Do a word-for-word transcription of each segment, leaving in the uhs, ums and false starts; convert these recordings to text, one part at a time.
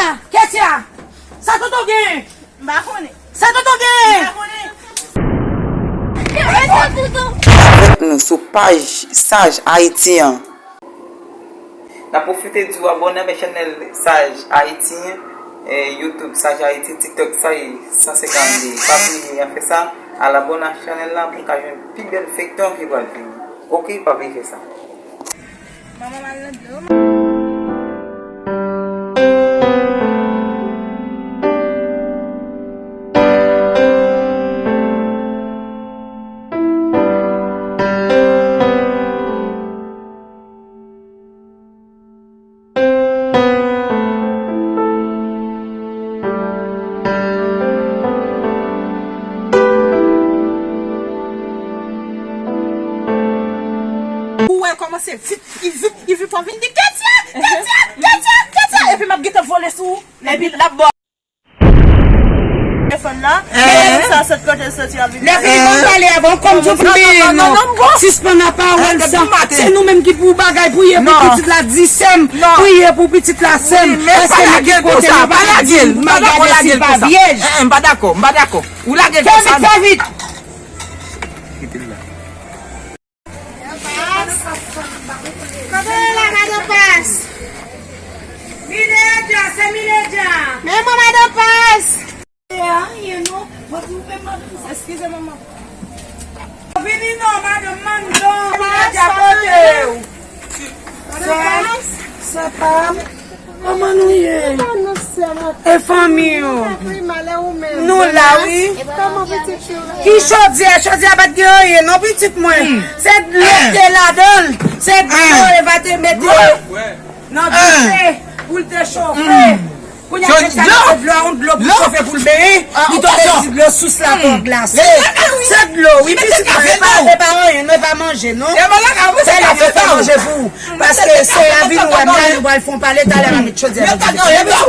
Kèt ya! Sa tonton gen? M pa konnen. Sa tonton gen? M pa konnen. Avèk nou sou paj Saj Ayiti an. N ap pwofite di w abòne avèk chanèl Saj Ayiti an, eh, YouTube Saj Ayiti, TikTok Saj san senkannde. Pa bliye fè sa, al abòne ak chanèl la pou n ka jwenn pi bèl feyton ki pral vini. Oke, pa bliye fè sa. Manman m al nan dlo. Ou wè kòman se vit, li vit, li vit, fò vin di, "Ketia, Ketia, Ketia, Ketia," epi m ap gentan vole sou ou, epi l ap bò telefòn nan, men sa sot kote l soti, ap vin. Lè fini, ban m pale avan, kòm di w pou m peye non. Sispann ak pawòl sa. Se nou menm ki pou bagay, priye pou pitit la, di sè m, priye pou pitit la, sè m. Paske m gen kote m pa ka di, m pa gade si l pa vyèj. M pa dakò, m pa dakò. Ou lage l konsa. Fè vit, fè vit. Kite l la. Kote w ye la, madan Pas? Miledya, se Miledya. Men mwen, madan Pas. Anyen non. Mwen pou mwen, madan Pas. Eskize, manman. Vini non, madan Mandan. Miledya, kote w? Madan Pas. Sè pa m. Kòman nou ye? E fanmi yo? Nou la, wi. Ki chodyè? Chodyè a pa t gen anyen, non, pitit mwen. Se dlo ki te ladan l. Se dlo Eva te mete nan dife pou l te chofe. Kounye a, se sa, se dlo a, yon dlo pou chofe, pou l benyen. Li tonbe di dlo sous la, fè glas. Se dlo, wi, pitit mwen. E pa, e pa anyen, non, e pa manje, non. Se lè yo fè manje pou ou. Paske sè a vin wè m la, nou pral fè yon pale, talè m a met chodyè nan dife. Talè m a met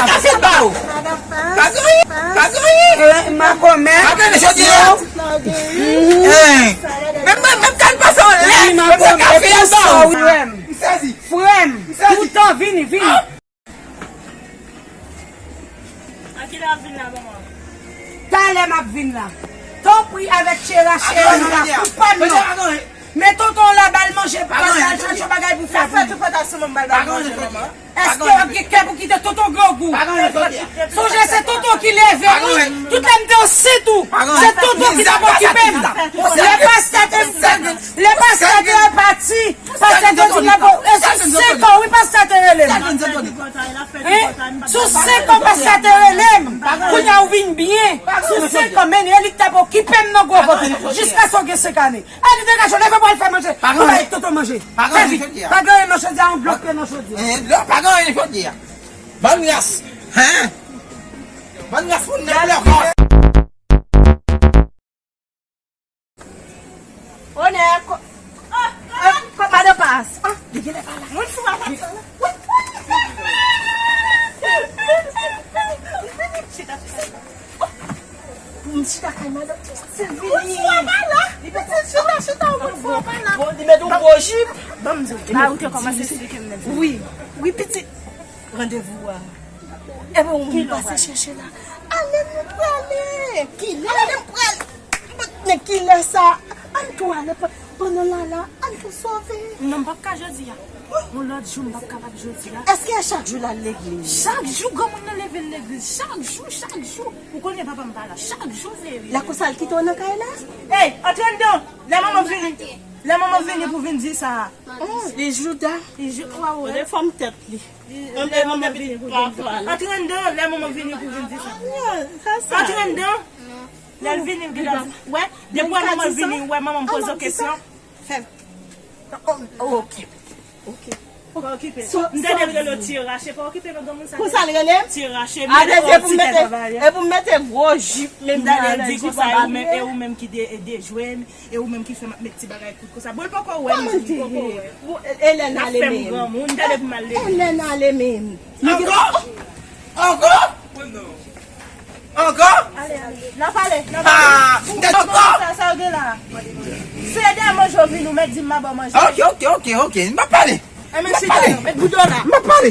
chodyè nan dife. Makomè. Menm mwen, menm kal pase anlè, menm se kafe a ba ou. Frè m, frè m, toutan, vini, vini. An kilè w ap vin la, manman? Talè m ap vin la. Tanpri, avèk chera chera nou la, koup pa m non. Men tonton w la, ba l manje, pou l al chache yon bagay pou fè pou li. Èske w ap gen kè pou kite tonton grangou? Sonje se tonton ki leve ou wi. Tout lè m te ansit ou, se tonton ki t ap okipe m. Lè pastè te, lè pastè te pati, pastè te di m la, e sou senk an wi pastè te rele m. Sou senk an pastè te rele m. Kounye a ou vin byen. Sou senk an, men e li k t ap okipe m nan gwo vant. Jiskaske w gen senk ane. Ann degaje w, leve pou al fè manje. Ou bay tonton manje. Fè vit. Pa gen anyen nan chodyè a, yon dlo k nan chodyè a. Pa gen anyen nan chodyè a. Bann ras. Hen? Bann ras moun nan blòkòs. Onè, ko-, ko-, madan Pas. Li genlè pa la. Moun fou a pa la. Pou m chita kay madan, se vini. Moun fou a pa la. Li pitit chita, chita, moun fou a pa la. Bon, li met yon gwo jip. Ban m di w, depi ou te kòmanse esplike m nèt. Wi, wi, pitit. Randevou a. Ebyen, ou menm pase chèche la. Ale nou prale. Kilè? Ale nou prale. Nèg kilè sa? Ann tou ale pa-, pandan l la la, ann tou sove. Non, m p ap ka jodi a. Yon lòt jou, m p ap kapab jodi a. Èske chak jou l al legliz? Chak jou, granmoun nan leve l legliz. Chak jou, chak jou. Ou konnen papa m pa la. Chak jou, se vini. La konsa l kite w nan kay la? Ey, antre anndan. Lè manman vini, lè manman vini pou vin di sa. Li jouda. Li jou-, w a wè. Lè fòm tèt li. Lè manman vini pou vin di sa. Antre anndan, lè manman vini pou vin di sa. Antre anndan. Lè l vini, l gentan wè, depi manman vini, wè manman poze w kesyon. Fè. Oh, oh, ok. Ok. Pa okipe. M tande l rele w ti rache, pa okipe non, granmoun sa. Konsa l rele m? Ti rache, m rele w ti tèt anba. E pou m mete gwo jip, menm. M tande l di konsa, e ou menm, e ou menm ki de-, dejwe m, e ou menm ki fè m ap met ti bagay kout konsa. Bon, l poko wè m, li poko wè. Elèn ale menm. Granmoun, m tande pou m al leve. Elèn ale menm. Ankò? Ankò? Ankò? Ale, ale. N ap pale, n ap pale. Ah, m tande ankò. Sa, sa w gen la? Se de manje w vin, ou mèt di m m a ba w manje. Ok, ok, ok, ok. M ap pale. Enben, chita non, met bouda w la. M ap pale.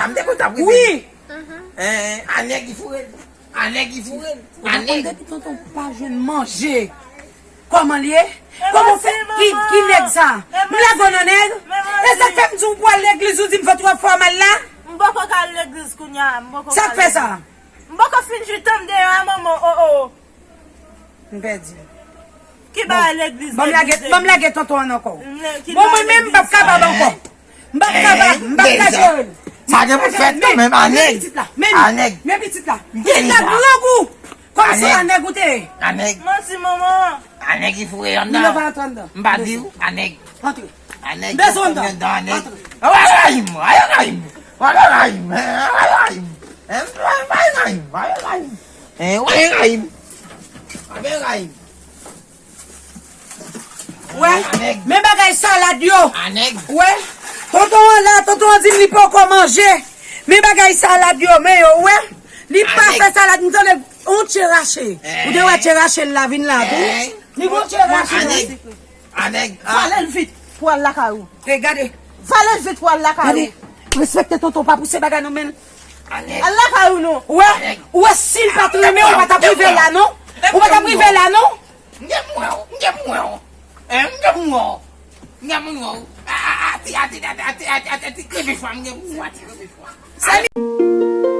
dèza, m te konn t ap rive. Wi. Hein, a nèg ki foure l. A nèg ki foure l. A nèg. Depi tonton pa jwenn manje. Kòman l ye? Kòman fè? Ki, ki nèg sa? M lage w nan nèg? E sa k fè m di w pral legliz, ou di m fè twòp fwa m al la? M poko ka al legliz kounye a. M poko ka al legliz. Sa k fè sa? M poko fin jwi tan m deyò a, manman, o, o. M pèdi. Ki bagay legliz, legliz, legliz. Ban m lage, ban m lage tonton an ankò. Bon, mwen menm, m p ap kapab ankò. M p ap kapab, m p ap ka jere l. Sa gen pou fèt kanmenm, a nèg. Men pitit la, men pitit la. Pitit la, gran gou. Kòmsi a nèg ou te ye. A nèg. Manti, manman. A nèg ki foure anndan. Milo pa antre anndan. M pa di w, a nèg. Antre. A nèg. Bezwen anndan. Antre. Wa rayi m, wa rayi m. Wa rayi m, wa rayi m. Wa rayi m, wa rayi m. Wa rayi m. Wa rayi m. Wè, men bagay salad yo. Wè, tonton an la, tonton an di m li poko manje. Men bagay salad yo, men yo, wè. Li pa fè salad, m tande yon tye rache. Ou te wè tye rache l la vin la tou. Li gon tye rache la. Vale l vit pou al lakay ou. E gade. Vale l vit pou al lakay ou. Gade, respekte tonton, pa pouse bagay nan men l. Al lakay ou non. Ou wè, ou wè si l pa t renmen w, ou pa t ap rive la non. Ou pa t ap rive la non. M gen pou wè w, m gen pou wè w. Eh, m gen pou wè w. M gen pou wè w. A, a, a, ti, a, ti, a, ti, a, ti, a, ti, kreve chwa, m gen pou wè w, a, ti, kreve chwa.